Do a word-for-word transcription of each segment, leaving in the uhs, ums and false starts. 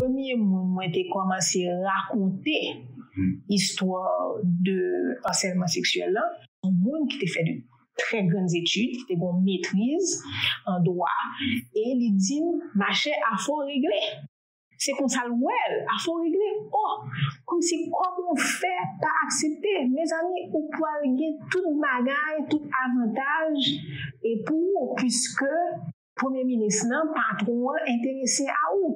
Premye moun mwen te kòmanse rakonte istwa de asèlman seksyèl la, yon moun ki te fè de trè grann etid, ki te gen yon metriz an dwa, e li di m, machè, afè w regle. Se konsa l wè l, afè w regle. Oh, kòmsi kòman w fè pa aksepte? Mezanmi, ou pral gen tout bagay, tout avantaj e pou ou, piske premye minis lan, patwon an, enterese a ou.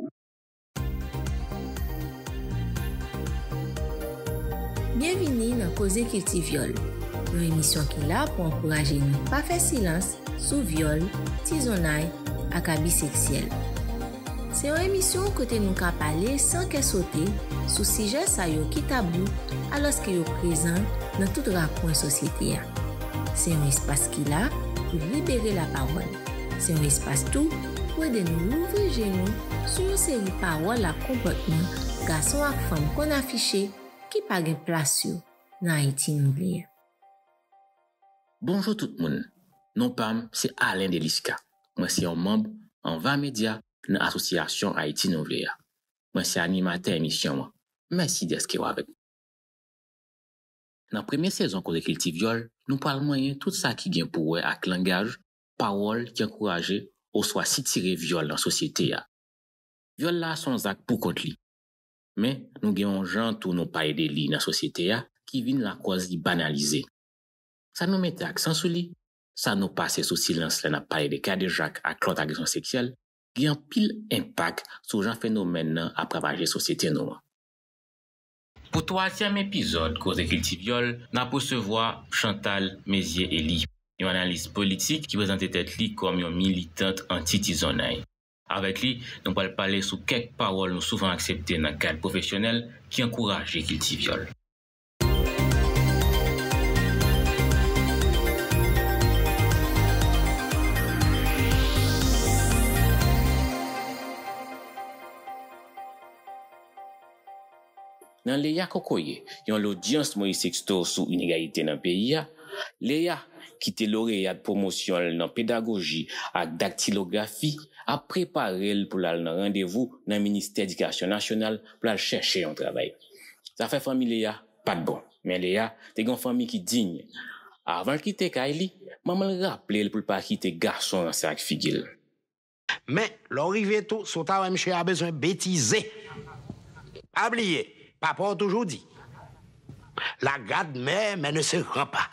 Byenvini nan Koze Kilti Vyòl, yon emisyon ki la pou ankouraje nou pa fè silans sou vyòl, tizonnay ak abi seksyèl. Se yon emisyon kote nou ka pale san kè sote sou sijè sa yo ki tabou, alòske yo prezan nan tout rakwen sosyete a. Se yon espas ki la pou libere lapawòl. Se yon espas tou pou ede nou louvri je nou sou yon seri pawòl ak konpòtman gason ak fanm konn afiche ki pa gen plas yo nan Ayiti nou vle a. Bonjou tout moun. Non pa m se Alain Delisca. Mwen se yon manm Anva Medya nan Asosyasyon Ayiti Nou Vle a. Mwen se animatè emisyon an. Mèsi dèske w avèk nou. Nan premye sezon Koze Kilti Vyòl, nou pral manyen tout sa ki gen pou wè ak langaj, pawòl ki ankouraje oswa sitire vyòl nan sosyete a. Vyòl la se yon zak poukont li. Men, nou gen yon jan tou nou pale de li nan sosyete a ki vin lakòz li banalize. Sa nou mete aksan sou li, sa nou pase sou silans lè n ap pale de kadejak ak lòt agresyon seksyèl, gen anpil enpak sou jan fenomèn nan ap ravaje sosyete nou an. Pou twazyèm epizòd Koze Kilti Vyòl, n ap resevwa Chantal Mézié-Élie, yon analis politik ki prezante tèt li kòm yon militant anti-tizonnay. Avèk li, nou pral pale sou kèk pawòl nou souvan aksepte nan kad pwofesyonèl ki ankouraje kilti vyòl. Nan Leya Kokoye, yon lodyans Moïse Sixto sou inegalite nan peyi a, Leya, ki te loreyat pwomosyon l nan pedagoji ak daktilografi, ap prepare l pou l al nan randevou nan Ministè Edikasyon Nasyonal pou l al chèche yon travay. Zafè fanmi Leya pa t bon, men Leya te gen yon fanmi ki diy. Avan l kite kay li, manman l raple l pou l pa kite gason ranse ak figi l. Men, lè w rive tou, si w ta wè msye a bezwen betize, pa bliye, papa w toujou di, la garde mère, mais ne se rend pas.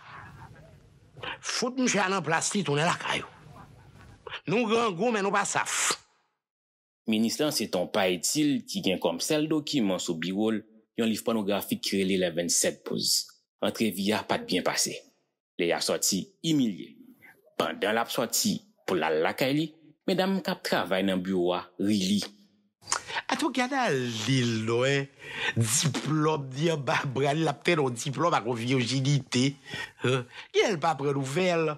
Fout msye a nan plas li, tounen lakay ou. Nou grangou, men nou pa saf. Minis lan se Ton Pa Itil ki gen kòm sèl dokiman sou biwo l yon liv pònografik ki rele Les vingt-sept Poses. Antrevi a pa t byen pase. Leya sòti imilye. Pandan l ap sòti pou l al lakay li, medam k ap travay nan biwo a ri li. Atò, gad ale l non, en. Diplòm li anba bra l, l ap trennen yon diplòm ak yon vijinite. Hein? Kilè l pa pran nouvèl?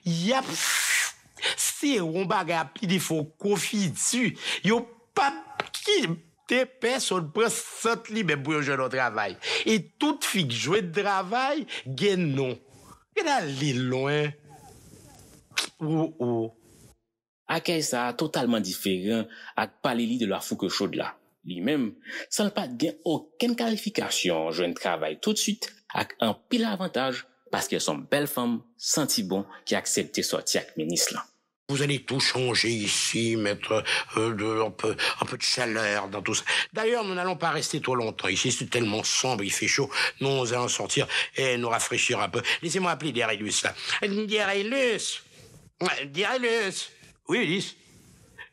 Y ap sere yon bagay ap li defo konfiti. Yo p ap kite pèsonn pran sant li menm pou yo jwenn yon travay. E tout fi k jwenn travay gen non. Gad ale l non, en. Oh, oh. Akèy sa a totalman diferan ak pale li de la fouke chod la. Li menm, san l pa t gen okenn kalifikasyon, jwenn travay toutswit ak anpil avantaj paske l se yon bèl fanm santi bon ki aksepte sòti ak minis lan. Vous allez tout changer ici, mettre euh, de, un, peu, un peu de chaleur dans tout ça. D'ailleurs, nous n'allons pas rester trop longtemps ici, c'est tellement sombre, il fait chaud. Nous allons sortir et nous rafraîchir un peu. Laissez-moi appeler Darius là. Darius! Darius! Oui, Ulysse.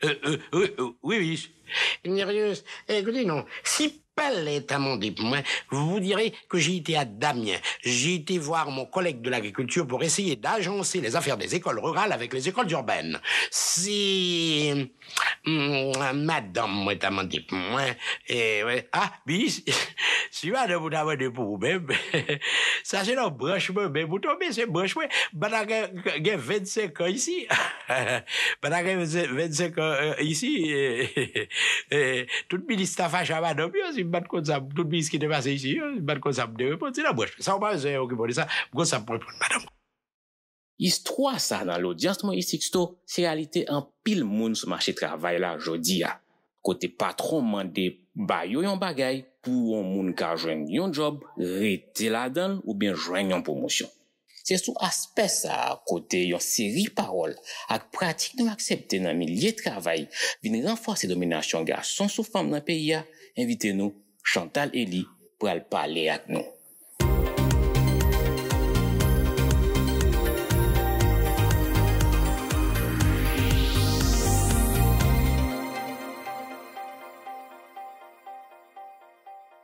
Euh, euh, oui, euh, oui, Ulysse. Darius, écoutez, non. Si Palais est amendé pour moi, vous direz que j'ai été à Damien. J'ai été voir mon collègue de l'agriculture pour essayer d'agencer les affaires des écoles rurales avec les écoles urbaines. Si Hmm, madanm mwen ta mande pou mwen, eh, ah, Bilis, si madanm ou ta mande pou ou menm, sa se nan branch mwen menm ou tonbe, se branch mwen. M pa ta gen, gen vennsenk an isi. M pa ta gen vennsenk an isi. Tout minis ta fache a madanm yo, si m pa t konn sa, tout minis ki te pase isi yo, si m pa t konn sa m te reponn, se nan branch mwen. Sa ou pa bezwen okipe w de sa, m konn sa m pou reponn madanm. Istwa sa nan lodyans Moïse Sixto se reyalite anpil moun sou mache travay la jodi a. kote patwon mande ba yo yon bagay pou yon moun ka jwenn yon djòb, rete ladan l oubyen jwenn yon pwomosyon. Se sou aspè sa a kote yon seri pawòl ak pratik nou aksepte nan milye travay vin ranfòse dominasyon gason sou fanm nan peyi a, envite nou, Chantal Elie, pral pale ak nou.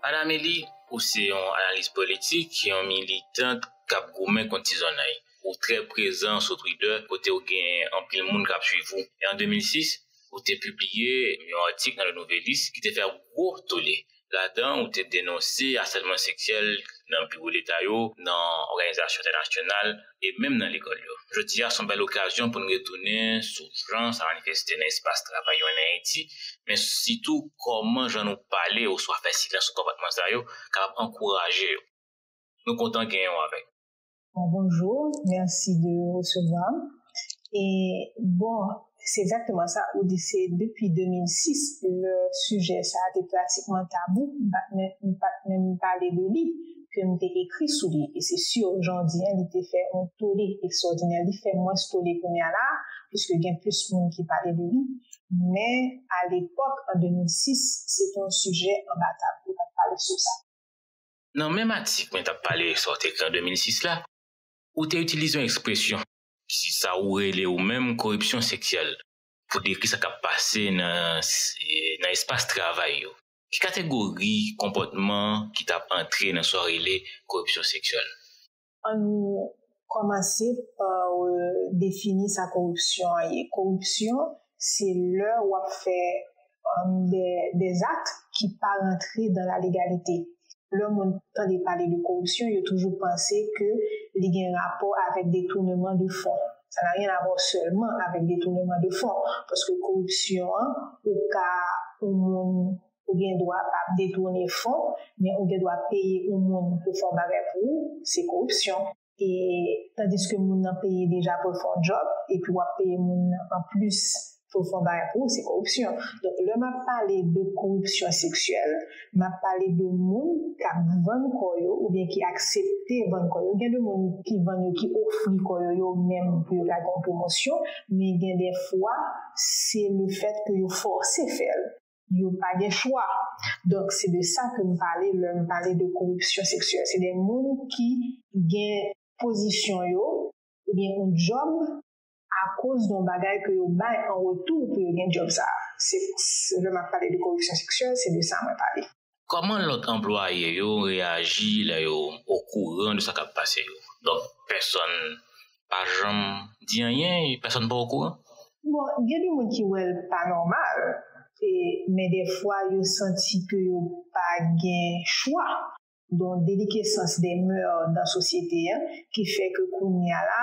Madanm Elie, ou se yon analis politik, yon militant k ap goumen kont tizonnay. Ou trè prezan sou Twitter, kote ou gen anpil moun k ap swiv ou. E an de mil sis, ou te pibliye yon atik nan Le Nouvelliste ki te fè gwo tole. Ladan, ou te denonse asèlman seksyèl nan biwo leta yo, nan òganizasyon entènasyonal e menm nan lekòl yo. Jodi a, se yon bèl okazyon pou n retounen sou jan sa manifeste nan espas travay yo ann Ayiti, men sitou kòman jan nou pale oswa fè silans sou konpòtman sa yo kapab ankouraje yo. Nou kontan genyen w avèk. Bon, bonjour, merci de recevoir. E bon, se egzakteman sa, ou di se depi de mil sis, lè sijè sa a te pratikman tabou, m pa t menm, m pa t menm pale de li, ke m te ekri sou li. E se si, jan w di an, li te fè yon tole ekstraòdinè, li fè mwens tole kounye a la, piske gen plis moun ki pale de li. Men, alepòk, an de mil sis, se te yon sijè anba tab, yo pa t pale sou sa. Nan menm atik mwen t ap pale sa w te ekri an de mil sis la, ou te itilize yon ekspresyon, ki sa ou rele ou menm koripsyon seksyèl, pou dekri sa k ap pase nan, nan espas travay yo. Ki kategori konpòtman ki t ap antre nan sa w rele koripsyon seksyèl? Ann nou kòmanse pa defini sa koripsyon an ye. Koripsyon, se lè w ap fè de, des actes ki pa rantre dans la légalité. Lè moun tande pale de koripsyon, yo toujou panse ke li gen rapò avèk detournement de fonds. Ça n'a rien à voir seulement avec détournement de fonds, paske koripsyon an, ou ka, yon moun, ou gen dwa pa detounen fon, men ou gen dwa peye yon moun pou fè yon bagay pou ou, se koripsyon. E tandiske moun nan peye deja pou l fè yon djòb, epi w ap peye moun nan anplis pou l fè yon bagay pou ou, se koripsyon. Donk, lè m ap pale de koripsyon seksyèl, m ap pale de moun k ap vann kò yo oubyen ki aksepte vann kò yo. Gen de moun ki vann yo, ki ofri kò yo yo menm pou yo lage yon pwomosyon, men gen de fwa, se le fèt ke yo fòse fè l. Yo pa gen chwa. Donk, se de sa ke m pale lè m pale de koripsyon seksyèl. Se de moun ki gen pozisyon yo oubyen yon djòb akoz de yon bagay ke yo bay an retou pou yo gen djòb sa a. Se, se lè m ap pale de koripsyon seksyèl, se de sa mwen pale. Kòman lòt anplwaye yo reyaji lè yo okouran de sa k ap pase yo? Donk, pèsonn pa janm di anyen, pèsonn pa okouran? Bon, gen de moun ki wè l pa nòmal, e, men dèfwa yo santi ke yo pa gen chwa. Gen yon delikesans des mœurs nan sosyete an ki fè ke kounye a la,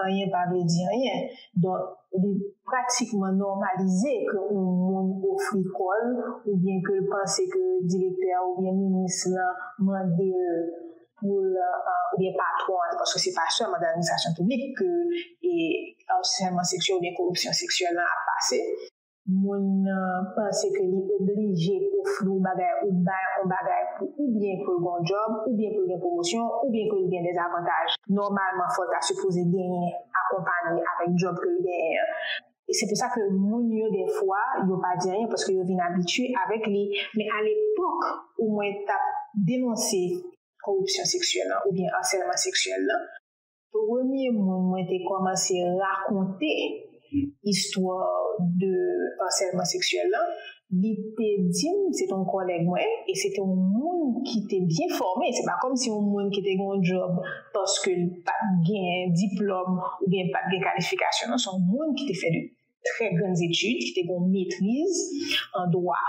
anyen pa vle di anyen. Donk, li pratikman nòmalize ke yon moun ofri kò l oubyen ke l panse ke direktè a oubyen minis lan mande l pou l, oubyen patwon an, paske se pa sèlman nan administrasyon piblik ke e, asèlman seksyèl oubyen koripsyon seksyèl lan ap pase. Moun nan panse ke li oblije ofri w bagay ou bay yon bagay pou oubyen pou l gen yon djòb, oubyen pou l gen pwomosyon, oubyen pou l gen dèzavantaj. Nòmalman, fò l ta sipoze genyen akonpanye avèk djòb ke l genyen an. E se pou sa ke moun yo, dèfwa, yo pa di anyen paske yo vin abitye avèk li. Men alepòk, ou mwen t ap denonse koripsyon seksyèl lan oubyen asèlman seksyèl lan, premye moun mwen te kòmanse rakonte istwa de asèlman seksyèl lan, li te di m, se te yon kòlèg mwen, e se te yon moun ki te byen fòme, se pa kòmsi yon moun ki te gen yon djòb paske l pa t gen diplòm oubyen pa t gen kalifikasyon, non, se yon moun ki te fè de très grandes études, ki te gen yon metriz an dwa,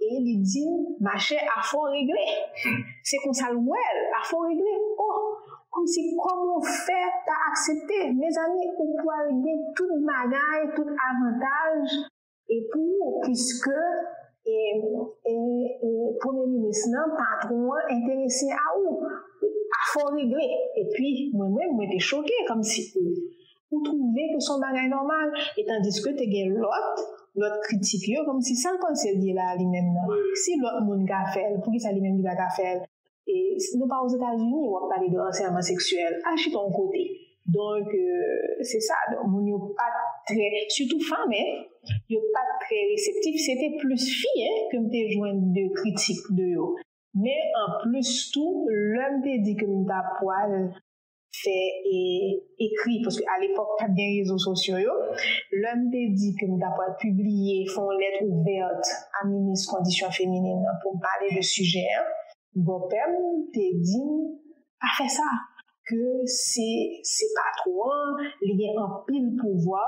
e li di m, machè, afè w regle. Se konsa l wè l, afè w regle. Oh, kòmsi kòman w fè ta aksepte? Mezanmi, ou pral gen tout bagay, tout avantaj, e pou ou, piske e, e, e premye minis lan, patwon an, enterese a ou. Afè w regle. Epi, mwen menm, mwen te choke, kòmsi ou, ou twouve ke se yon bagay nòmal, e tandiske te gen lòt, lòt kritik yo, kòmsi sa l panse l ye la li menm nan. Si lòt moun ka fè l, poukisa li menm li pa ka fè l? E nou pa Ozetazini, w ap pale de ansèyman seksyèl. Al chita yon kote. Donk, euh, se sa. Donk, moun yo pa t trè, sitou fanm, en, yo pa t trè reseptif. Se te plis fi, en, ke m te jwenn de kritik de yo. Men anplis tou, lè m te di ke m ta pral fè e ekri, paske alepòk pa t gen rezo sosyo yo, lè m te di ke m ta pral pibliye, fè yon lèt ouvèt a minis kondisyon feminen nan pou m pale de sijè an, bòpè m te di m pa fè sa, ke se, se patwon an, li gen anpil pouvwa,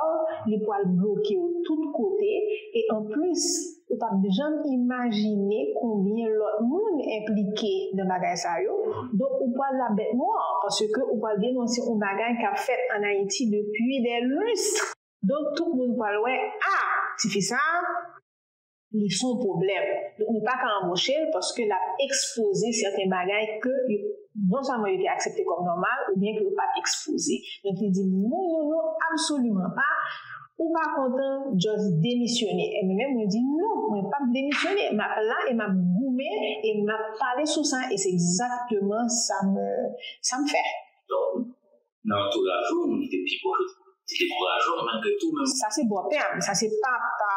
li pral bloke w tout kote, e anplis, ou p ap janm imajine konbyen lòt moun enplike nan bagay sa yo. Donk, ou pral la bèt nwa, paske ou pral denonse yon bagay k ap fèt ann Ayiti depi dè list. Donk, tout moun pral wè, a, tifi sa a, li se yon pwoblèm. Donk, nou pa ka anboche l paske l ap ekspoze sèten bagay ke yo, non sèlman yo te aksepte kòm nòmal, oubyen ke yo pa t ekspoze. Donk, li di, non, non, non, absoliman pa. Ou pa kontan, just demisyone. E mwen menm, mwen di, non, mwen p ap demisyone. M ap la e m ap goumen e m ap pale sou sa e se egzakteman sa m, sa m fè. Donk, nan antouraj ou, moun ki te pi pwòch ou te dekouraje w, malgre tou, menm. Sa se bòpè m, sa se papa,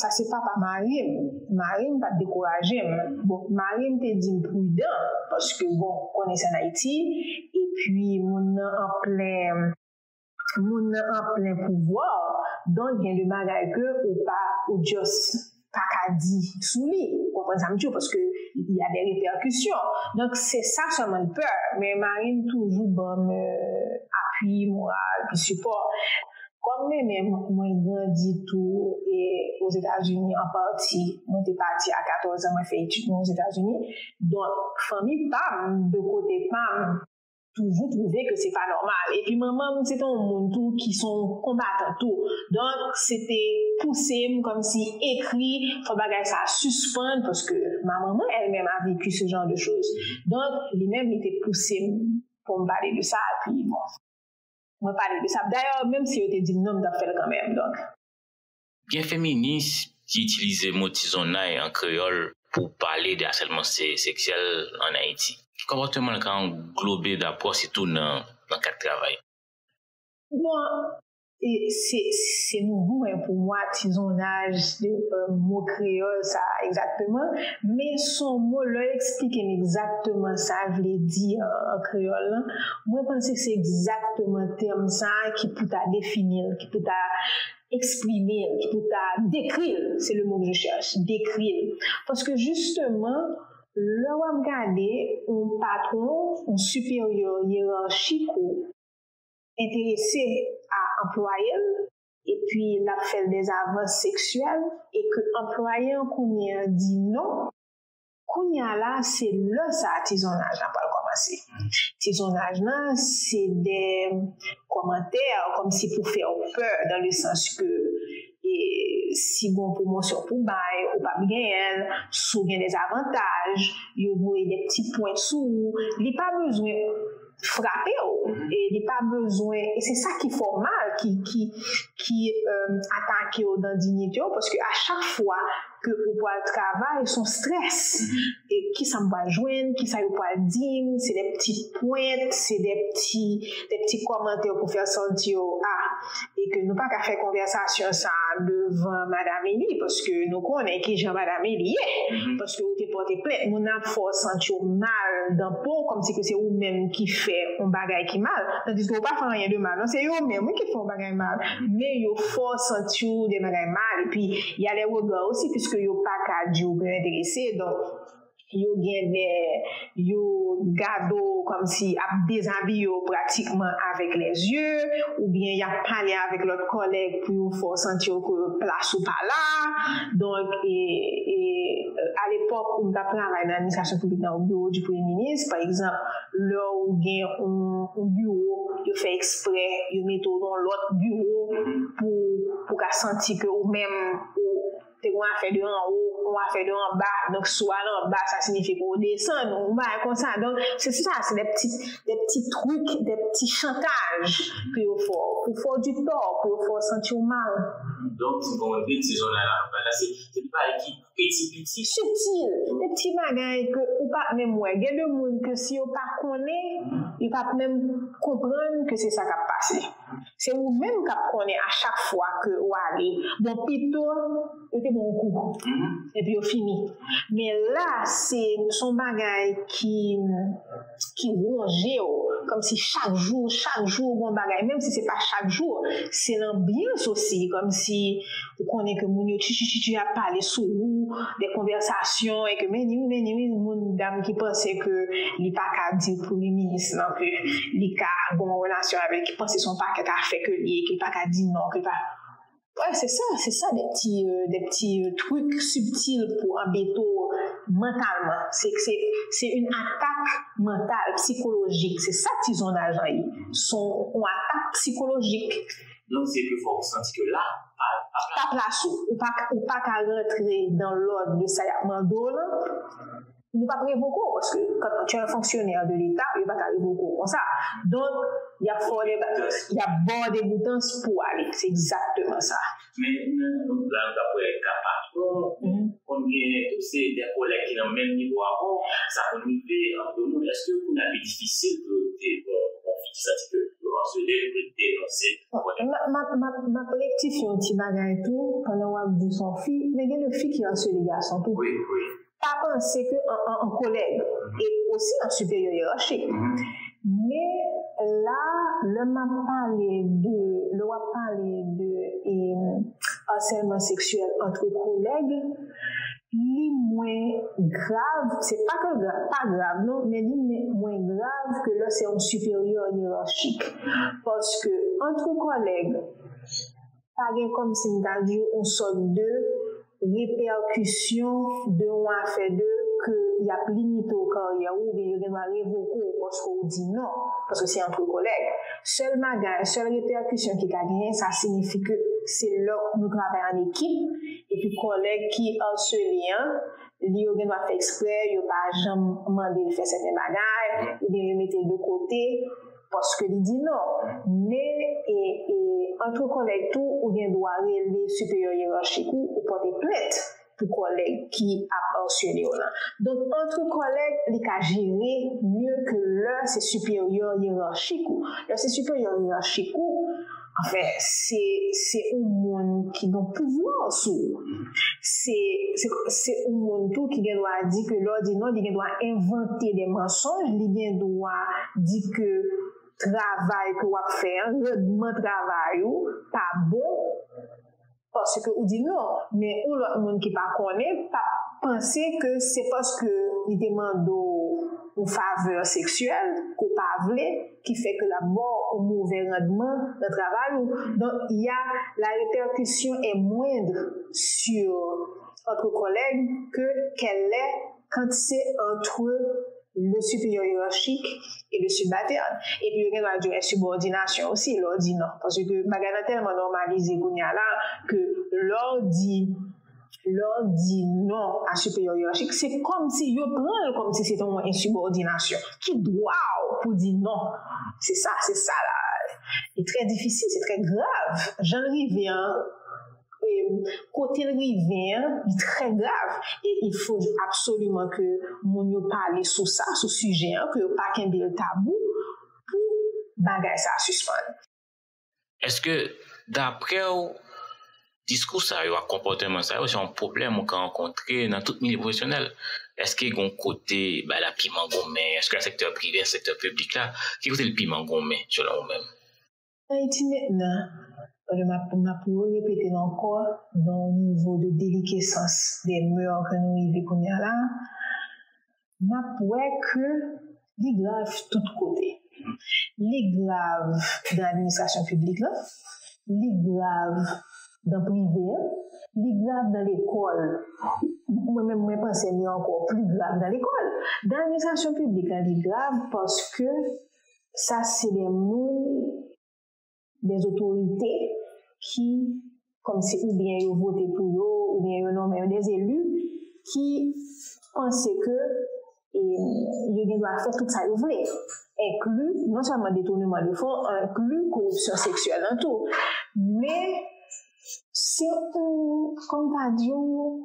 sa se papa mari m. Mari m pa t dekouraje m. Bon, mari m te di m pridan, paske, bon, konnen se ann Ayiti, epi moun nan an plen, moun nan an plen pouvwa, donk gen de bagay ke ou pa, ou just pa ka di sou li. Ou konprann sa m di w? Paske y a des répercussions. Donk, se sa sèlman l pè. Men mari m toujou ban m, euh, apui moral, epi sipò. Kòm mwen menm, mwen grandi tou e Ozetazini an pati. Mwen te pati a katòz an, mwen fè etid mwen Ozetazini. Donk, fanmi pa m, de kote pa m, toujou twouve ke se pa nòmal. Epi manman m, se te yon moun tou ki se yon konbatan tou. Donk, se te pouse m kòmsi ekri, fò bagay sa a sispann, paske ma maman elle-même a vécu ce genre de choses. Donk, li menm, li te pouse m pou m pale de sa, epi bon, mwen pale de sa. Dayè, menm si yo te di m non, m t ap fè l kanmenm. Donk, Gen feminis ki itilize mo tizonnay an kreyòl pou pale de asèlman se- seksyèl ann Ayiti. Ki konpòteman l ka anglobe dapre w, sitou nan, nan kad travay? Bon, e se, se nouvo, en, pou mwen, tizonnaj, euh, mo kreyòl sa a egzakteman, men se yon mo, lè yo eksplike m egzakteman sa l vle di an, an kreyòl lan, mwen panse se egzakteman tèm sa a ki pou ta defini l, ki pou ta eksprime l, ki pou ta dekri l, c'est le mot que je cherche, dekri l. Paske jisteman, lè w ap gade yon patwon, yon siperyè yerachik ou enterese a anplwaye l, epi l ap fè l dèzavans seksyèl, e ke anplwaye an kounye a di non, kounye a la, se lè sa a tizonnaj la pral kòmanse. Tizonnaj la, se de kòmantè, kòmsi pou fè w pè, dans le sens que, e, si gon pwomosyon pou bay, ou p ap genyen l, si w gen dèzavantaj, yo voye de ti pwent sou ou, li pa bezwen frape w, e li pa bezwen, e se sa ki fè w mal, ki, ki, ki, euh, atake w nan diyite w, paske a chak fwa ke ou pral travay, se yon strès. E kisa m pral jwenn, kisa yo pral di m, se de ti pwent, se de ti, de ti kòmantè pou fè w santi w, a, e ke nou pa ka fè konvèsasyon sa a devan Madam Eli, paske nou konnen kijan Madam Eli ye, paske ou te pòte plent, moun nan ap fè w santi w mal dan po w, kòmsi ke se ou menm ki fè yon bagay ki mal, tandiske ou pa fè anyen de mal, non, se yo menm, wi, ki fè yon bagay mal, men yo fè w santi w de bagay mal, epi y a les regards aussi, puisque yo pa ka di w ke yo enterese, donk, yo gen de, yo gade w kòmsi ap dezabiye w pratikman avèk lèzye, oubyen y ap pale avèk lòt kòlèg pou yo fè w santi w ke plas ou pa la. Donk, e, e, alepòk, ou t ap travay nan administrasyon piblik nan, o bureau du premye minis, pa egzanp, lè w gen yon, yon biwo, yo fè eksprè, yo mete w nan lòt biwo pou, pou ka santi ke ou menm, ou, se yon afè de anwo, yon afè de anba. Donk, si w al anba, sa siyifi ke w desann, yon bagay konsa. Donk, se sa, se de ti, de ti trik, de ti chantaj ke yo fè w, pou fè w di tò, pou yo fè w santi w mal. Donk, si w konprann byen, ti zonaj la, se, se de bagay ki piti, piti. Sitil, de ti bagay ke ou pa t menm wè. Gen de moun ke si yo pa konnen, yo pa t menm konprann ke se sa k ap pase. Se ou menm k ap konnen a chak fwa ke w ale. Bon, pito yo te ba w kou. Epi yo fini. Men la, se se yon bagay ki ki wonje w, kòmsi chak jou, chak jou gon bagay, menm si se pa chak jou, se lanbyans osi, kòmsi ou konnen ke moun yo tchitchitchi ap pale sou ou, de konvèsasyon, e ke men ni wi, men ni wi, moun dam ki panse ke li pa ka di premye minis lan ke li ka gon relasyon avè l, ki panse se yon pakèt afè ke li ye, ke li pa ka di non, ke li pa. Wè, se sa, se sa, de ti, euh, de ti, euh, trik sibtil pou anbete w mantalman. Se, se, se yon atak mantal, sikolojik. Se sa ti zonaj lan ye. Se yon atak sikolojik. Donk, se ke fò w santi ke la, pa, pa plas. Pa plas ou. Ou pa, ou pa ka rantre dan lòd de sa y ap mande w lan. Nou p ap revoke w, paske quand tu es un fonctionnaire de l'État, yo pa ka revoke w konsa. Donk, y ap fè w de, y ap ba w degoutans pou w ale. Se egzakteman sa. Men, nan, nan, la, nou t ap wè ka patwon, konn gen tou se de kolèg ki nan menm nivo avè w, sa konn rive ant moun. Èske kounye a pi difisil pou yo te, bon, bon, fi ki santi ke yo harsele, pou yo denonse? M ap, m ap, m ap, m ap rektifye yon ti bagay tou, pandan w ap di se yon fi, men gen de fi ki harsele gason tou. Wi, wi. Pa panse ke an, an, an kolèg, e osi an siperyè yerachik. Men la, lè m ap pale de, lè w ap pale de e, harcèlement sexuel entre collègues, li mwen grav, se pa ke l gra, pa grav non, men li mwen, mwen grav ke lè se yon siperyè yerachik. Paske antre kòlèg, pa gen kòmsi m ta di yon sòt de repèkisyon de yon afè de ke y ap limite w karyè ou, oubyen yo gen dwa revoke w paske w di non, paske se antre kòlèg. Sèl bagay, sèl repèkisyon ki ka genyen, sa siyifi ke se lè nou travay an ekip, epi kòlèg ki harsele an, li yo gen dwa fè eksprè, yo pa janm mande l fè sèten bagay, oubyen yo mete l de kote, paske li di non. Men, e, e, antre kòlèg tou, ou gen dwa rele siperyè yerachik ou, ou pote plent pou kòlèg ki ap harsele w lan. Donk, antre kòlèg, li ka jere mye ke lè se siperyè yerachik ou. Lè se siperyè yerachik ou, anfen, se, se yon moun ki gen pouvwa sou ou. Se, se, se yon moun tou ki gen dwa di ke lè w di non, li gen dwa envante de mansonj, li gen dwa di ke travay ke w ap fè an, randman travay ou pa bon, paske ou di non. Men yon lòt moun ki pa konnen p ap panse ke se paske li te mande w yon favè seksyèl ke w pa vle, ki fè ke l ap ba w yon movè randman nan travay ou. Donc, il y a, la répercussion est moindre sur entre collègues que qu'elle l'est quand c'est entre le supérieur hiérarchique et le subalterne. Epi yo gen dwa di w insibòdinasyon osi, lè w di non. Paske bagay la tèlman nòmalize kounye a la ke lè w di, lè w di non a siperyè yerachik, se kòmsi yo pran l kòmsi se te yon ensibòdinasyon. Ki dwa w pou di non? Se sa, se sa la. E trè difisil, se trè grav. Jan l rive an, e, kote l rive an, li trè grav. E il faut absolument que moun yo pale sou sa, sou sijè an, ke yo pa kenbe l tabou pou bagay sa a sispann. Èske, daprè w, diskou sa yo ak konpòteman sa yo, se yon pwoblèm ou ka rankontre nan tout milye pwofesyonèl? Èske gen yon kote bay la piman gonmen? Èske nan sektè prive, nan sektè piblik la, ki kote l piman gonmen, selon ou menm? Ayiti mentnan, m ap, m ap repete l ankò, nan yon nivo de delikesans de mœurs ke nou rive kounye a la, m ap wè ke li grav tout kote. Li grav dan administrasyon piblik la, li grav dan prive a, li grav dan lekòl. Mwen menm, mwen panse li ankò pli grav dan lekòl. Dan administrasyon piblik la, li grav paske sa se de moun, de otorite ki kòmsi oubyen yo vote pou yo, oubyen yo nonmen yo des élus ki panse ke e, yo gen dwa fè tout sa yo vle, enkli non sèlman detouneman de fon, enkli koripsyon seksyèl lan tou. Men se yon, kòm ta di, yon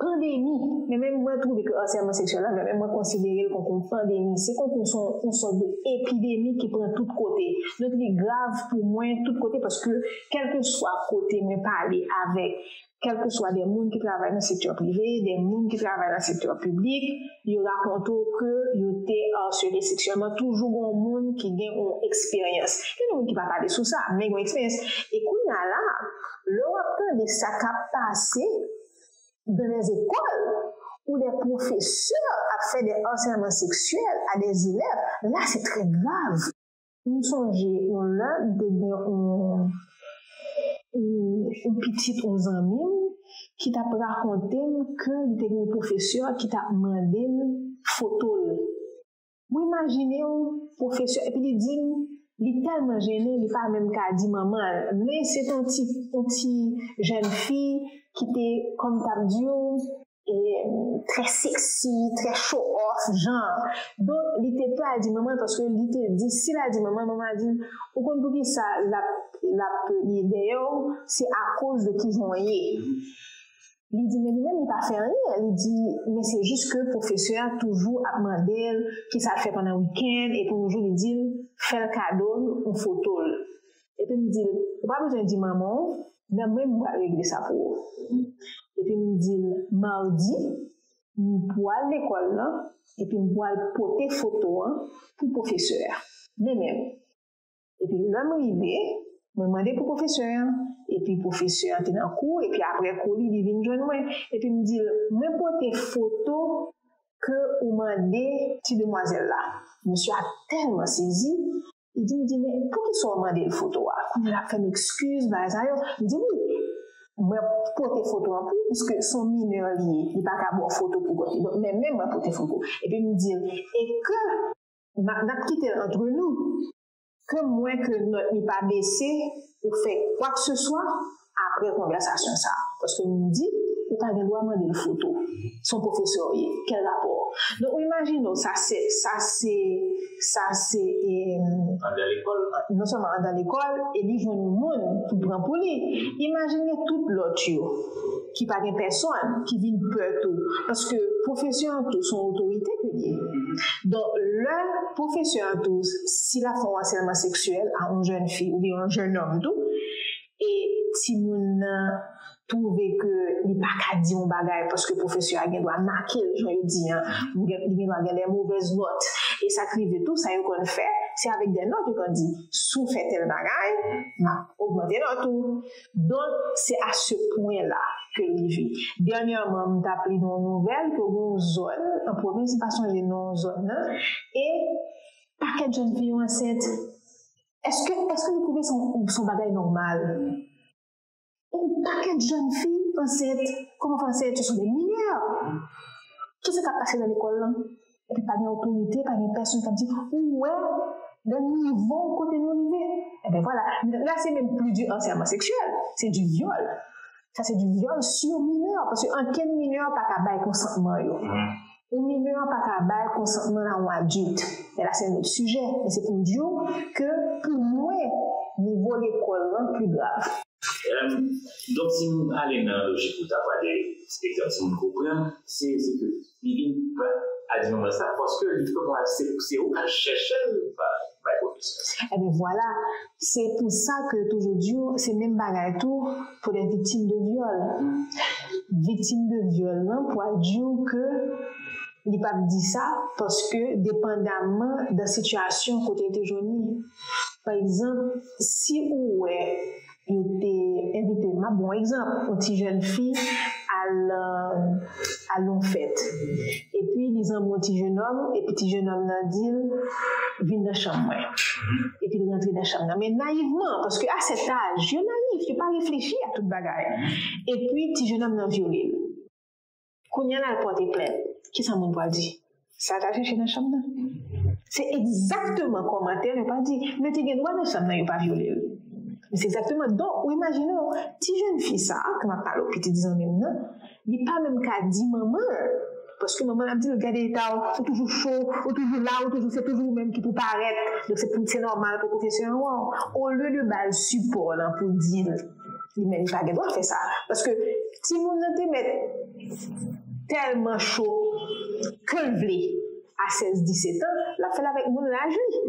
pandemi. Men menm mwen twouve ke asèlman seksyèl la, men menm mwen konsidere l kòm yon pandemi. Se kòm yon, yon sòt de epidemi ki pran tout kote. Donk li grav pou mwen tout kote paske kèlkeswa kote mwen pale avèk kèlkeswa de moun ki travay nan sektè prive, de moun ki travay nan sektè piblik, yo rakonte w ke yo te asele seksyèlman, toujou gen yon moun ki gen yon eksperyans. Gen de moun ki pa pale sou sa, men gen yon eksperyans. E kounye a la, lè w ap tande sa k ap pase dans les écoles, où des professeurs ap fè des harcèlements sexuels à des élèves, là, c'est très grave. M sonje yon lè, m te gen yon, yon, yon pitit, yon zanmi m, ki t ap rakonte m ke li te gen yon pwofesè ki t ap mande l foto l. Ou imajine w, pwofesè, epi li di m, li tèlman jennen, li pa menm ka di manman l. Men se t yon ti, yon ti jèn fi ki te, kòm m t ap di w, e, trè sexy, trè show off, jan. Donk, li te pè al di manman l, paske li te di, si l al di manman l, manman l di, ou konn poukisa l ap, l ap, li dèyè w, se akoz de kijan w ye. Li di, men li menm, li pa fè anyen. Li di, men se jis ke pwofesè a toujou ap mande l kisa l fè pandan wikenn, epi yon jou, li di l, fè l kado yon foto l. Epi m di l, ou pa bezwen di manman w, men mwen m pral regle sa pou ou. Epi m di l, madi, m pral lekòl lan, epi m pral pote foto an pou pwofesè a. Men menm. Epi lè m rive, mwen mande pou pwofesè an, epi pwofesè an te nan kou, epi apre kou li, li vin jwenn mwen. Epi m di l, mwen pote foto ke ou mande ti demwazèl la. Mesye a tèlman sezi, li di, m di, men poukisa w mande l foto a? Kounye a l ap fè m ekskiz, bagay sa yo. M di, wi, mwen pote foto an pou li, piske se yon minè li ye, li pa ka ba w foto pou kont li. Donk, men menm mwen pote foto. Epi m di l, e ke n ap, n ap kite l antre nou, ke m wè ke nòt li pa bese, ou fè kwakseswa, apre konvèsasyon sa a. Paske m di, ou pa gen dwa mande l foto. Se yon pwofesè w ye. Kèl rapò? Donk, ou imajine w, sa se, sa se, sa se, e, Anndan lekòl. Non sèlman anndan lekòl, e li jwenn yon moun pou pran pou li. Imajine tout lòt yo, ki pa gen pèsonn, ki vin pè tou. Paske pwofesè an tou, se yon otorite ke li ye. Donk, lè pwofesè an tou, si l ap fè yon asèlman seksyèl a yon jèn fi oubyen yon jèn òm tou, e timoun nan twouve ke li pa ka di yon bagay paske pwofesè a gen dwa make l, jan yo di an, li gen, li gen dwa gen de movèz nòt. E sa k rive tou, sa yo konn fè, se avèk de nòt yo konn di, si w fè tèl bagay, m ap ogmante nòt ou. Donk, se a se pwen la ke l rive. Dènyèman, m t ap li yon nouvèl ke gen yon zòn, an pwovens, m pa sonje non zòn nan, e pakèt jèn fi yo ansent. Èske, èske nou twouve se yon, se yon bagay nòmal? Yon pakèt jèn fi ansent. Kòman fè ansent? Ce sont des mineurs. Kisa k ap pase nan lekòl lan? Epi pa gen otorite, pa gen pèsonn k ap di, ou wè, nan nivo kote nou rive. Ebyen vwala. La, se menm plis di asèlman seksyèl. Se di vyòl. Sa se di vyòl sur mineur, paske ankenn minè pa ka bay konsantman yo. Yon minè pa ka bay konsantman a yon adilt. Men la se yon lòt sijè. Men se pou m di w ke pou mwen, nivo lekòl lan pli grav. Donk, si nou ale nan lojik ou ta pale, egzanp, si moun konprann, se, se ke li vin pa al di manman sa, paske li fè konprann se, se ou k al chèche l, pa bay pwofesè. Ebyen vwala, se pou sa ke toujou di w, se menm bagay tou pou de viktim de vyòl. Viktim de vyòl lan pral di w ke li p ap di sa, paske depandamman de sitiyasyon kote l te jwenn li. Pa egzanp, si ou wè yo te envite, m ap ba w egzanp, yon ti jèn fi al, al yon fèt. Epi li zanmi yon ti jèn òm, epi ti jèn òm nan di l, vin nan chanm mwen. Epi li rantre nan chanm nan. Men nayivman, paske a sèt aj, yo nayif, yo pa reflechi a tout bagay. Epi ti jèn òm nan vyole l. Kounye a l al pòte plent. Kisa moun pral di? Sa l t al chèche nan chanm nan? Se egzakteman kòmantè yo pral di. Men te gen dwa nan chanm nan, yo pa vyole l. Se egzakteman. Donk, ou imajine w, ti jèn fi sa a, ke m ap pale w, pitit zanmi m nan, li pa menm ka di manman l. Paske manman l ap di l, "Gade eta w, ou toujou cho, ou toujou la, ou toujou, se toujou ou menm ki pou parèt. Donk, se pou, se nòmal pou pwofesè an wè w." Olye de ba l sipò lan pou l di l, li menm li pa gen dwa fè sa. Paske timoun nan te mèt tèlman cho ke l vle a sèz, disèt an, l ap fè l avèk moun laj li.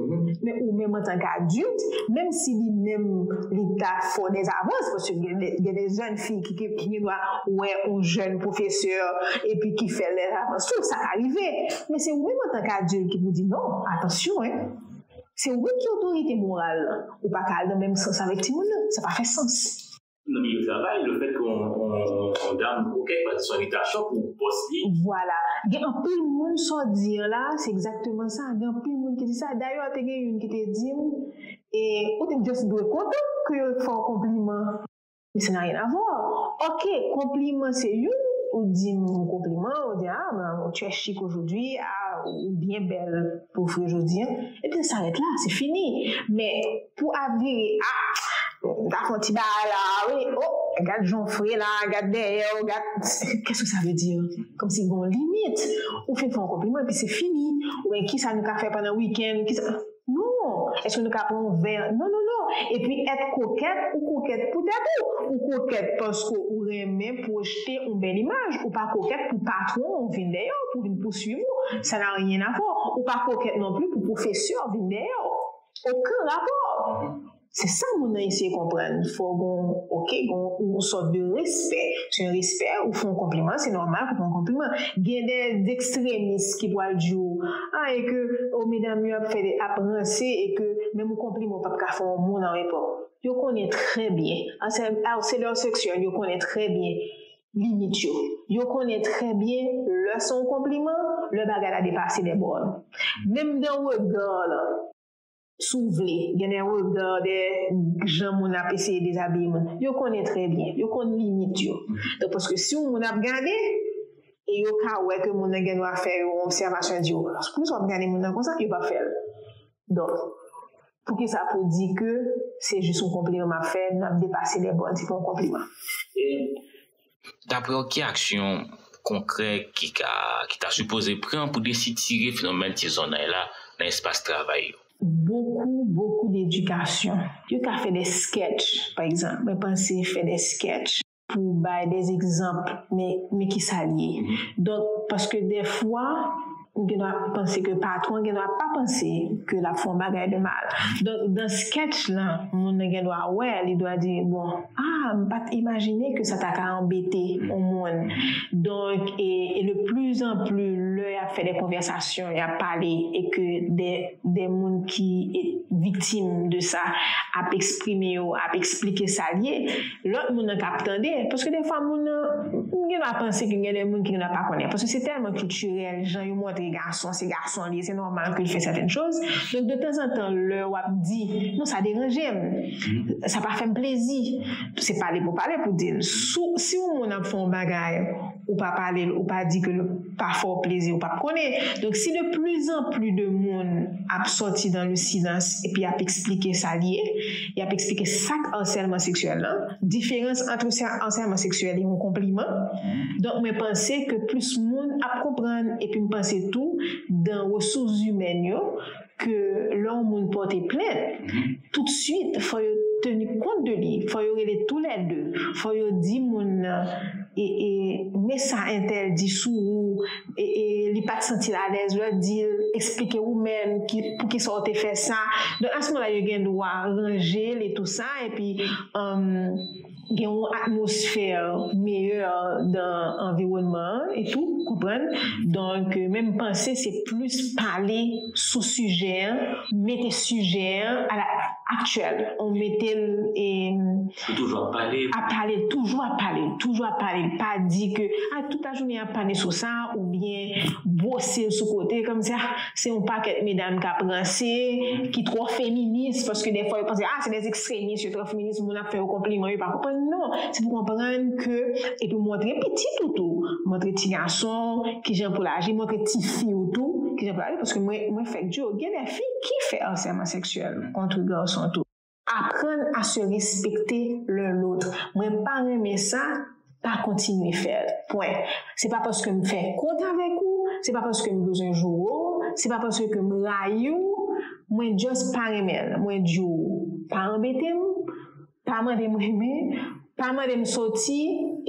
Men ou menm antanke adilt, menm si li menm li ta fè w dèzavans, paske gen de, gen de jèn fi ki, ki, ki gen dwa wè yon jèn pwofesè epi ki fè dèzavans tou, sa ka rive. Men se ou menm antanke adilt ki pou di non, atansyon, en. Se ou menm ki otorite moral lan. Ou pa ka al nan menm sans avèk timoun nan. Sa pa fè sans. Nan milye travay, lefèt ke yon, yon, yon dam kokèt, pa di se yon envitasyon pou bòs li. Vwala. Gen anpil moun, sa w di an la, se egzakteman sa. Gen anpil moun ki di sa. Dayè, te gen youn ki te di m, e, ou te just dwe kontan ke yo fè w konpliman. Mais ça n'a rien à voir. Ok, konpliman se youn, ou di m yon konpliman, ou di, ah, ben, tu es chic aujourd'hui, ah, ou bien belle pou frè jodi an. Epi sa rèt la, se fini. Men pou ap vire, ah, m ta fè yon ti bagay la, wi, oh, gad jan w fre la, gad dèyè w, gad, qu'est-ce que ça veut dire? Kòmsi gen yon limit. Ou fin fè yon konpliman, epi se fini. Oubyen kisa nou ka fè pandan wikenn, kisa. Non, èske nou ka pran yon vè? Non, non, non. Epi èt kokèt, ou kokèt pou tèt ou. Ou kokèt paske ou renmen pwojte yon bèl imaj. Ou pa kokèt pou patwon ou vin dèyè w, pou vin pouswiv ou. Ça n'a rien à voir. Ou pa kokèt non pli pou pwofesè vin dèyè w. Okenn rapò. Se sa moun nan eseye konprann. Fò gon, ok, gon yon sòt de respè. Se yon respè, ou fè yon konpliman, se nòmal pou fè yon konpliman. Gen de ekstremis ki pral di w, ah, e ke, oh, medam yo ap fè de, ap ranse, e ke menm yon konpliman ou p ap ka fè yon moun an repòk. Yo konnen trè byen. Harceleur seksyèl, yo konnen trè byen limit yo. Yo konnen trè byen lè se yon konpliman, lè bagay la depase de bòn. Menm dan rega lan, si w vle, gen de rega, de jan moun ap eseye dezabiye moun. Yo konnen trè byen, yo konn limit yo. Donk, paske si yon moun ap gade, e yo ka wè ke moun nan gen dwa fè yo yon obsèvasyon, di yo, poukisa w ap gade moun nan konsa? Yo p ap fè l. Donk, poukisa pou di ke se jis yon konpliman m ap fè, n ap depase de bòn, se pa yon konpliman. Daprè w, ki aksyon konkrè ki ka, ki ta sipoze pran pou desitire fenomèn ti zònay la nan espas travay yo? Beaucoup, beaucoup d'éducation. Yo ka fè de sketch, pa egzanp. Mwen panse fè de sketch pou bay de egzanp, men, men ki sa l ye. Donk, paske dèfwa, ou gen dwa panse ke patwon gen dwa pa panse ke l ap fè yon bagay de mal. Donk, dan sketch lan, moun nan gen dwa wè, li dwa di, bon, ah, m pa t imajine ke sa ta ka anbete yon moun. Donk, e, e de plus en plus, lè y ap fè de konvèsasyon, y ap pale, e ke de, de moun ki e, viktim de sa ap eksprime yo, ap eksplike sa l ye, lòt moun nan k ap tande, paske dèfwa moun nan, m gen dwa panse ke gen de moun ki gen dwa pa konnen, paske se tèlman kiltirèl, jan yo montre gason, se gason li ye, se nòmal ke l fè sètèn choz. Donk, de tanzantan, lè w ap di, non, sa deranje m, sa pa fè m plezi, se pale pou pale pou di l. Si, si yon moun ap fè yon bagay, ou pa pale l, ou pa di ke l pa fè w plezi, ou p ap konnen. Donk, si de plus en plus de moun ap sòti dans le silence epi y ap eksplike sa l ye, y ap eksplike sa k harcèlement sexuel lan, diferans ant harcèlement sexuel e yon konpliman. Donk, mwen panse ke plis moun ap konprann, epi m panse tou, dan resous imèn yo, ke lè yon moun pote plent, toutswit, fò yo teni kont de li, fò yo rele toulède, fò yo di moun nan, e, e, men sa entèl di sou ou, e, e, li pa t santi l alèz, lè di l, eksplike ou menm ki, poukisa w te fè sa. Donk, a se moman la, yo gen dwa ranje l e tou sa, epi, um, gen yon atmosfè meyè dan anviwònman an e tou, konprann? Donk, men m panse se plis pale sou sijè an, mete sijè an a la aktyèl, on mete l e Ou toujou ap pale. Ap pale, toujou ap pale, toujou ap pale. Pa di ke, ah, tout lajounen ap pale sou sa, oubyen bwose l sou kote, kòmsi, ah, se yon pakèt medam k ap ranse, ki twò feminis, paske dèfwa yo panse, ah, se de ekstremis, yo twò feminis, moun ap fè yo konpliman, yo pa konprann. Non, se pou konprann ke, epi montre pitit ou tou, montre ti gason, kijan pou l aji, montre ti fi ou tou, kijan pou l aji, paske mwen, mwen fèk di w, gen de fi ki fè harcèlement sexuel kont gason tou. Apprendre à se respecter l'un l'autre. Mwen pa renmen sa, pa kontinye fè l. Pwen. Se pa paske m fè kont avèk ou, se pa paske m bezwen joure w, se pa paske m rayi w, mwen just pa renmen l. Mwen di w, pa anbete m, pa mande m renmen, pa mande m soti,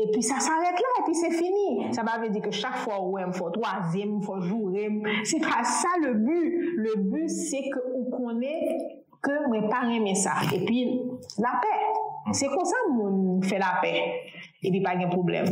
epi sa sa rèt la, epi se fini. Sa pa vle di ke chak fwa ou wè m, fò w twaze m, fò w joure m. Se pa sa le but. Le but, se ke ou konnen ke mwen pa renmen sa. Epi, lapè. Se konsa moun fè lapè. Epi pa gen pwoblèm.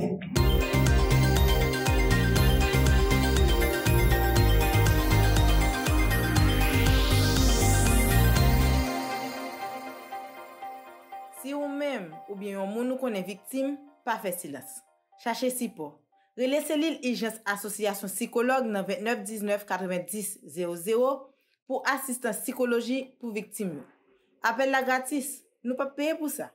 Si ou menm oubyen yon moun ou konnen viktim, pa fè silans. Chache sipò. Rele selil ijans Asosyasyon Sikològ nan vennèf diznèf katrevendis zewo zewo pou asistans sikolojik pou viktim yo. Apèl la gratis, nou p ap peye pou sa.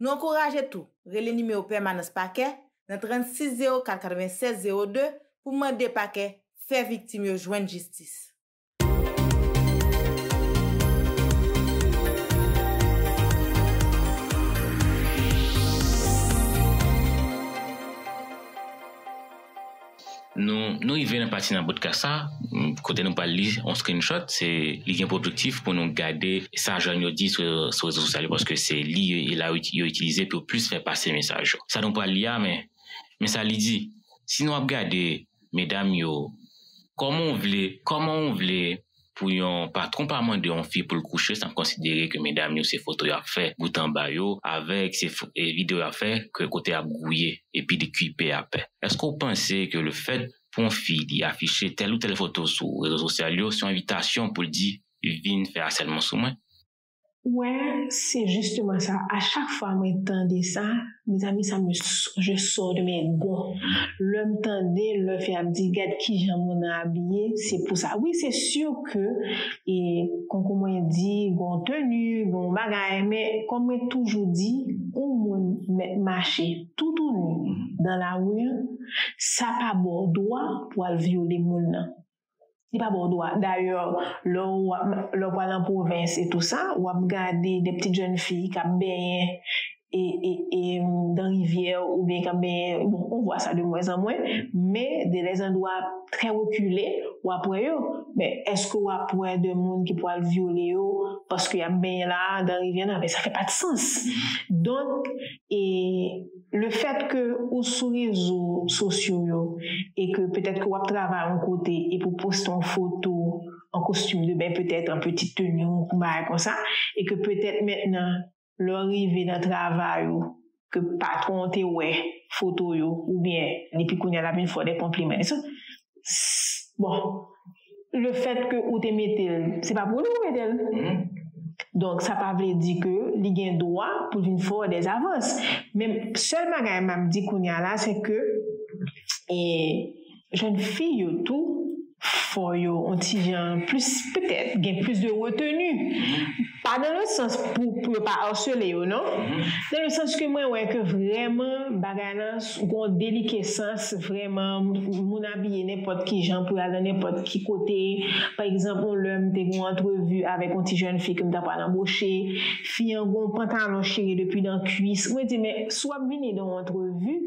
Nou ankouraje tou, rele nimewo pèmanans pakè nan trannsis zewo kat katrevennsèz zewo de pou mande pakè fè viktim yo jwenn jistis. Nou, nou rive nan pati nan podcast sa, kote nou pral li yon screenshot, se, li gen pou objektif pou nou gade sa jèn yo di sou, sou rezo sosyal yo, paske se li yo, la yo, yo itilize pou yo plis fè pase mesaj yo. Sa nou pral li a, men, men sa li di, si nou ap gade medam yo, kòman w vle, kòman w vle pou yon patwon pa mande yon fi pou l kouche san konsidere ke medam yo se foto y ap fè bout anba yo avèk se fo- e videyo y ap fè ke kote y ap gouye epi li kipe apè. Èske w panse ke le fèt pou yon fi li afiche tèl ou tèl foto sou rezo sosyal yo se yon envitasyon pou l di vin fè asèlman sou mwen? Ou wè, se jisteman sa. A chak fwa mwen tande sa, mezanmi, sa me, je sors de mes gonds. Lè m tande, lè fi ap di, gad kijan moun nan abiye, se pou sa. Wi, se si ke, e, konkou mwen di, gon teni, gon bagay, men kòm mwen toujou di, yon moun mèt mache tout ou ni dan lari an, sa pa ba w dwa pou al vyole moun nan. Li pa ba w dwa. Dayè, lè w ap, lè w pral an pwovens e tou sa, w ap gade de petites jeunes filles k ap benyen e, e, e, dan rivyè oubyen k ap benyen, bon, on voit ça de moins en moins, men de les endroits très reculés, w ap wè yo. Men èske w ap wè de moun ki pral vyole yo paske y ap benyen la dan rivyè nan? Men sa fè pa de sans. Donk, e le fait que ou sou rezo sosyo yo e ke petèt ke w ap travay yon kote epi w poste yon foto an kostim de bèy, petèt an petit tenue, yon bagay konsa, e ke petèt mentnan lè w rive nan travay ou, ke patwon w te wè foto yo, oubyen epi kounye a l ap vin fè w de konpliman. So, s- bon, le fait que ou te mete l, se pa pou li ou mete l. Donk, sa pa vle di ke li gen dwa pou l vin fè w des avances. Men sèl bagay m ap di kounye a la, se ke, e, jèn fi yo tou, fò yo on ti jan plis, petèt, gen plis de retenu. Pa dans le sens pou, pou yo pa harceler yo, non. Dans le sens ke mwen wè ke vrèman bagay la gon delikesans, vrèman, moun abiye nenpòt ki jan pou y al nan nenpòt ki kote. Pa egzanp, yon lè m te gen yon antrevi avèk yon ti jèn fi ke m ta pral anboche. Fi an gon pantalon chire depi nan kwis. Mwen di, men si w ap vini nan yon antrevi,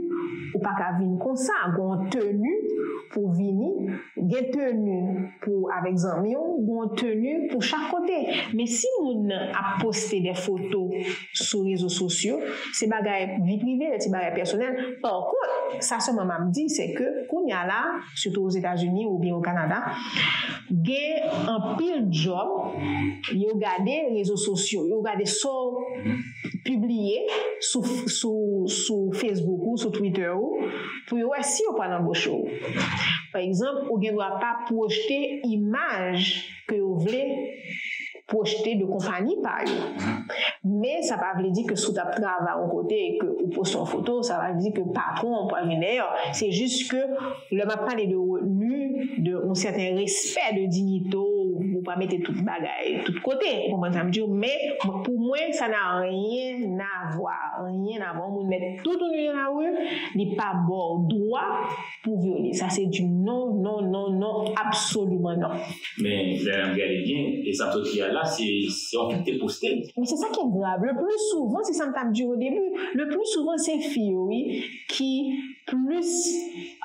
ou pa ka vin konsa. Gon teni pou vini, gen teni pou avèk zanmi w, gon teni pou chak kote. Men si moun nan ap poste de foto sou rezo sosyo, se bagay vi prive, se bagay pèsonèl. Pa kont, sa sèlman m ap di, se ke kounye a la, sitou Ozetazini oubyen o Kanada, gen anpil djòb, yo gade rezo sosyo, yo gade sa w pibliye sou, sou, sou Facebook ou, sou Twitter ou, pou yo wè si yo pral anboche w. Pa egzanp, ou gen dwa pa pwojte imaj ke yo vle pwojte de konpayi pa yo. Men sa pa vle di ke si w t ap travay yon kote e ke ou poste yon foto, sa pa vle di ke patwon an pral vin dèyè w. Se jis ke lè m ap pale de retni, de yon sèten respè de diyite w, ou pa mete tout bagay tout kote, ou konprann sa m di w, men pou mwen, ça n'a rien à voir, rien à voir. Yon moun mèt tout ou ni nan lari, li pa ba w dwa pou vyole. Sa se di non, non, non, non, absoliman non. Men lè n ap gade byen, e sa m sot li a la, se se yon fi ki te poste l. Men se sa ki grav. Le pli souvan, se sa m t ap di w o debi, le pli souvan se fi yo, wi, ki plis,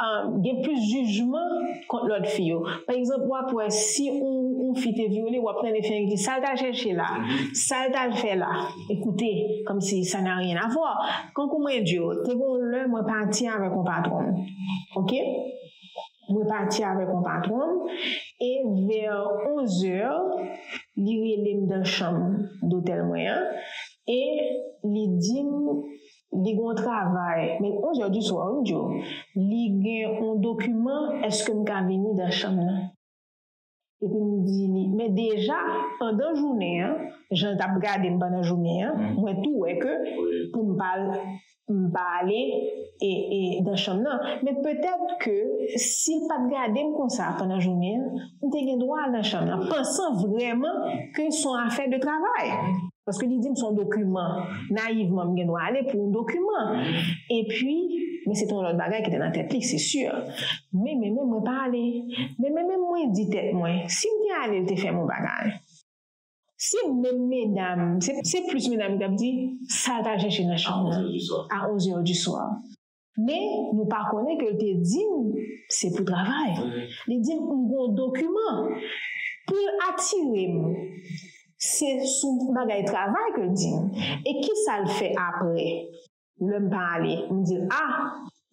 um, gen plis jijman kont lòt fi yo. Pa egzanp, w ap wè si yon, yon fi te vyole, w ap tande fi an ki di, "Sa l t al chèche la? Sa l t al fè la?" Ekoute, kòmsi sa n'a rien à voir. Kankou mwen di w, te gen yon lè mwen pati avèk yon patwon m. Oke? Mwen pati avèk yon patwon m e vè onz è, li rele m nan chanm dotèl mwen an e li di m li gen yon travay, men onz è di swa, wi, m di w, li gen yon dokiman, èske m ka vini nan chanm nan? Epi m di li, men deja, pandan jounen an, jan l t ap gade m pandan jounen an, mwen tou wè ke pou m pa m pa ale e, e nan chanm nan. Men petèt ke si l pa t gade m konsa pandan jounen an, m te gen dwa al nan chanm nan, pansan vrèman ke se yon afè de travay. Paske li di m se yon dokiman. Nayivman, m gen dwa ale pou yon dokiman. Epi, men se te yon lòt bagay ki te nan tèt li, se si. Men, men, men mwen pa ale. Men, men, men mwen di tèt mwen, si m te ale, l te fè m yon bagay. Si menm medam, se, se plis medam ki t ap di, "Sa l t al chèche nan chanm nan a onz è di swa." Men, nou pa konnen ke l te di m, se pou travay. Li di m, "M gen yon dokiman." Pou l atire m, se sou bagay travay ke l di m. E kisa l fè apre? Lè m pa ale, m di l, "A,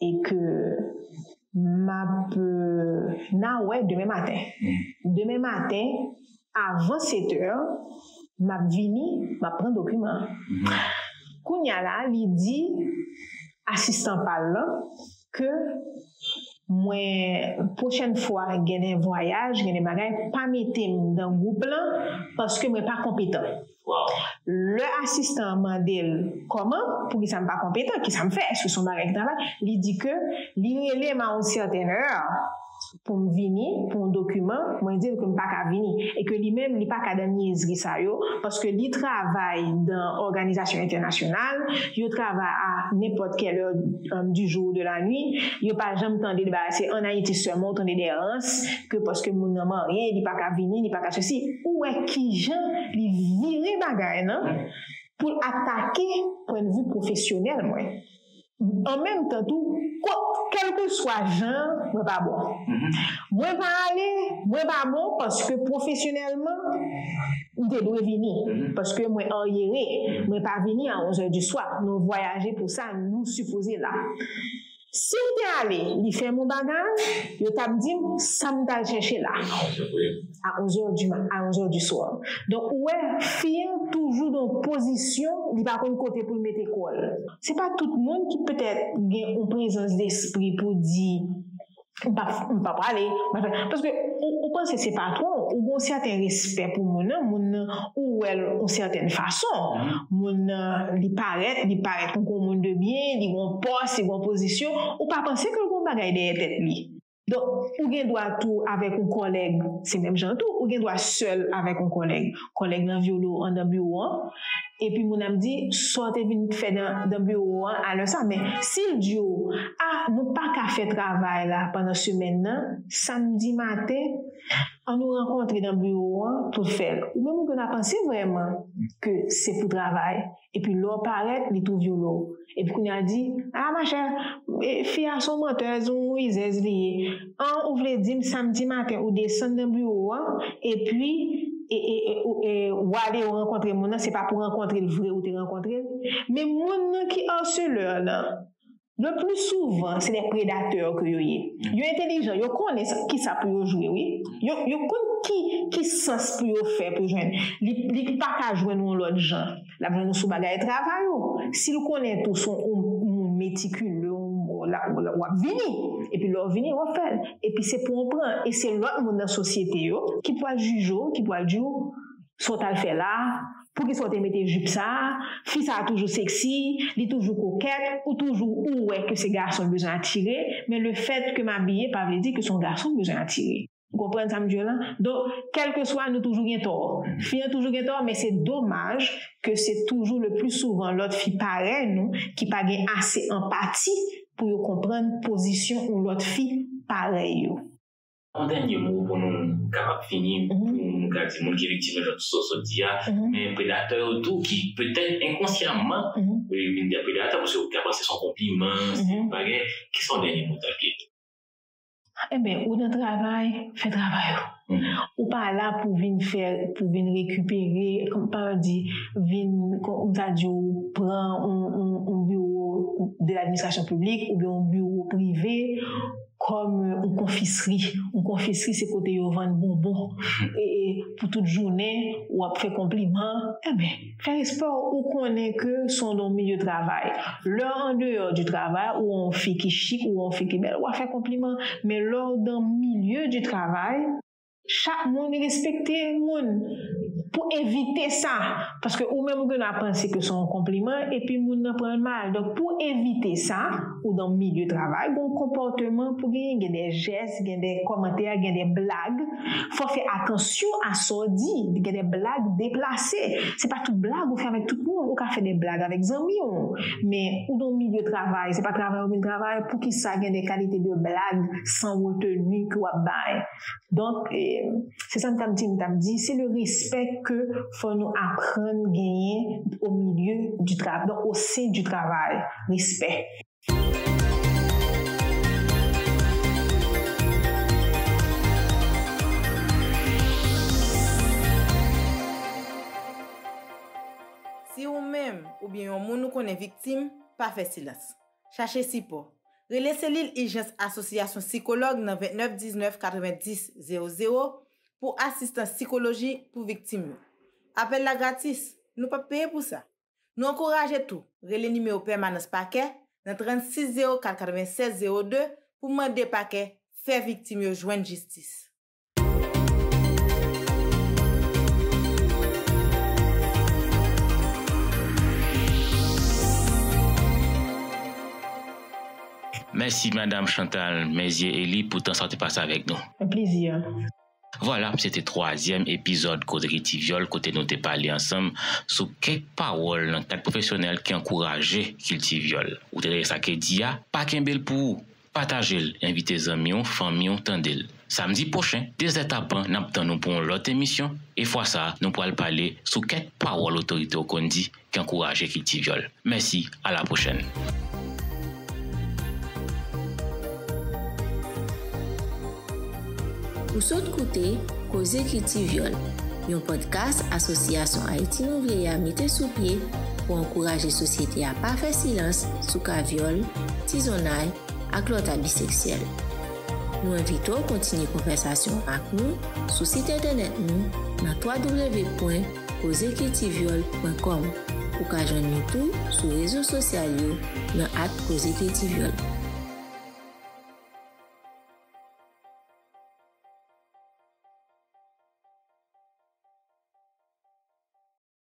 e ke m ap, euh, n a wè demen maten." Demen maten, avan sèt è, m ap vini, m ap pran dokiman an. Kounye a la, li di asistan pa l lan ke mwen, pwochèn fwa, gen de vwayaj, gen de bagay, pa mete m nan gwoup lan paske mwen pa konpetan. Lè asistan an mande l kòman, poukisa m pa konpetan, kisa m fè, èske se yon bagay ki travay, li di ke li rele m a yon sètèn è pou m vini pou yon dokiman, mwen di l ke m pa ka vini e ke li menm li pa ka dan nyezri sa yo paske li travay dan òganizasyon entènasyonal, yo travay a nenpòt kèl è, um, du jour ou de la nuit, yo pa janm tande de bagay, se an Ayiti sèlman ou tande de rans ke paske moun nan marye, li pa ka vini, li pa ka sesi. Ou wè kijan li vire bagay lan pou l atake pwennvi pwofesyonèl mwen. An menm tan tou, kèlkeswa jan, mwen pa bon. Mwen pa ale, mwen pa bon paske pwofesyonèlman, m te dwe vini. Paske mwen aryere, mwen pa vini a onz è di swa. Nou vwayaje pou sa, nou sipoze la. Si m te ale, li fè m yon bagay, yo t ap di m sa m t al chèche la a onz è di ma-, a onz è di swa. Donk, ou wè, fi an toujou nan yon pozisyon, li pa konn kote pou l mete kò l. Se pa tout moun ki petèt gen yon prezans despri pou di, "M pa, m pa prale, m pa fè." Paske ou, ou panse se patwon, ou gen yon sèten respè pou moun nan, moun nan, ou wè l yon sèten fason. Moun nan, li parèt, li parèt tankou yon moun de byen, li gen yon pòs, li gen yon pozisyon, ou pa panse ke l gen yon bagay dèyè tèt li. Donk, ou gen dwa tou avèk yon kòlèg, se menm jan tou, ou gen dwa sèl avèk yon kòlèg. Kòlèg lan vyole w anndan biwo an, epi moun nan ap di, "Sa w te vin fè nan, nan biwo an alè sa?" Men, si l di w, "A, nou pa ka fè travay la pandan semèn nan, samdi maten, ann nou rankontre nan biwo an pou l fè l." Ou menm ou gen dwa panse vrèman ke se pou travay. Epi lè w parèt, li tou vyole w. Epi kounye a di, "A, machè, e, fi a se yon mantèz, yon rizèz li ye. An, ou vle di m samdi maten ou desann nan biwo an, epi, e, e, e, ou, e, w ale w rankontre moun nan, se pa pou rankontre l vre ou te rankontre l?" Men moun nan ki harceleur lan, le pli souvan, se de predatè ke yo ye. Yo entelijan, yo konnen sa, kisa pou yo jwe, wi. Yo, yo konn ki, ki sans pou yo fè pou jwenn. Li, li pa ka jwenn yon lòt jan. L ap jwenn ou sou bagay travay ou. Si l konnen tou se yon moun metikile, w ap vini. Epi lè w vini, w ap fè l. Epi se pran w pran. E se lòt moun nan sosyete yo ki pral jije w, ki pral di w, "Sa w t al fè la? Poukisa w te mete jip sa a? Fi sa a toujou seksi, li toujou kokèt, ou toujou ou wè ke se gason l bezwen atire, men le fèt ke m abiye pa vle di ke se yon gason m bezwen atire." Ou konprann sa m di w lan? Donk, kèlkeswa, nou toujou gen tò. Fi an toujou gen tò, men se domaj ke se toujou le pli souvan lòt fi parèy nou ki pa gen ase anpati pou yo konprann pozisyon yon lòt fi parèy yo. Yon dènye mo pou nou kapab fini, pou nou ka di moun ki viktim yo, jan Soso di a, men predatè yo tou ki petèt enkonsyaman vin de predatè, paske yo ka panse se yon konpliman, se yon bagay. Kisa yon dènye mo ta vle di? Enben, ou nan travay, fè travay ou. Ou pa la pou vin fè, pou vin rekipere, kòm pa di, vin, kòm sa di, ou pran yon, yon, yon biwo de ladministrasyon piblik oubyen yon biwo prive kòm yon konfisri. Yon konfisri se kote yo vann bonbon. E, e pou tout jounen, w ap fè konpliman. Enben, fè respè w, ou konnen ke se yon milye travay. Lè w andeyò di travay, ou yon fi ki chik, ou yon fi ki bèl, w a fè konpliman. Men lè w dan milye di travay, chak moun respekte moun. Pou evite sa, paske ou menm ou gen dwa panse ke se yon konpliman, epi moun nan pran l mal. Donk, pou evite sa, ou dan milye travay, gen yon konpòteman pou genyen, gen de jès, gen de kòmantè, gen de blag. Fò w fè atansyon a sa w di. Gen de blag deplase. Se pa tout blag ou fè avèk tout moun. Ou ka fè de blag avèk zanmi w. Men ou dan milye travay, se pa travay ou vin travay, poukisa gen de kalite de blag san reteni ke w ap bay? Donk, eh, se sa m t ap di, m t ap di, se le respè ke fò nou aprann genyen au milieu du tra-, donc au sein du travail. Respè. Si ou menm oubyen yon moun ou konnen viktim, pa fè silans. Chache sipò. Rele selil ijans Asosyasyon Sikològ nan vennèf diznèf katrevenndis zewo zewo pou asistans sikolojik pou viktim yo. Apèl la gratis, nou p ap peye pou sa. Nou ankouraje tou, rele nimewo pèmanans pakè nan trannsis zewo kat katrevennsèz zewo de pou mande pakè fè viktim yo jwenn jistis. Mèsi Madam Chantal Mezye Elie pou tan sa w te pase avèk nou. Un plaisir. Vwala, se te twazyèm epizòd Koze Kilti Vyòl kote nou te pale ansanm sou kèk pawòl nan kad pwofesyonèl ki ankouraje kilti vyòl. Ou te tande sa ke di a, pa kenbe l pou ou. Pataje l, envite zanmi w, fanmi w tande l. Samdi pwochen, dezè tapan, n ap tann ou pou yon lòt emisyon. E fwa sa a, nou pral pale sou kèk pawòl otorite yo konn di ki ankouraje kilti vyòl. Mèsi, a la pwochèn. Ou sot koute Koze Kilti Vyòl, yon pòdkas Asosyasyon Ayiti Nouvle a mete sou pye pou ankouraje sosyete a pa fè silans sou ka vyòl, tizonnay ak lòt abi seksyèl. Nou envite w kontinye konvèsasyon ak nou sou sit entènèt nou nan w w w pwen koze kilti vyòl pwen kòm. Ou ka jwenn nou tou sou rezo sosyal yo nan at koze kilti vyòl.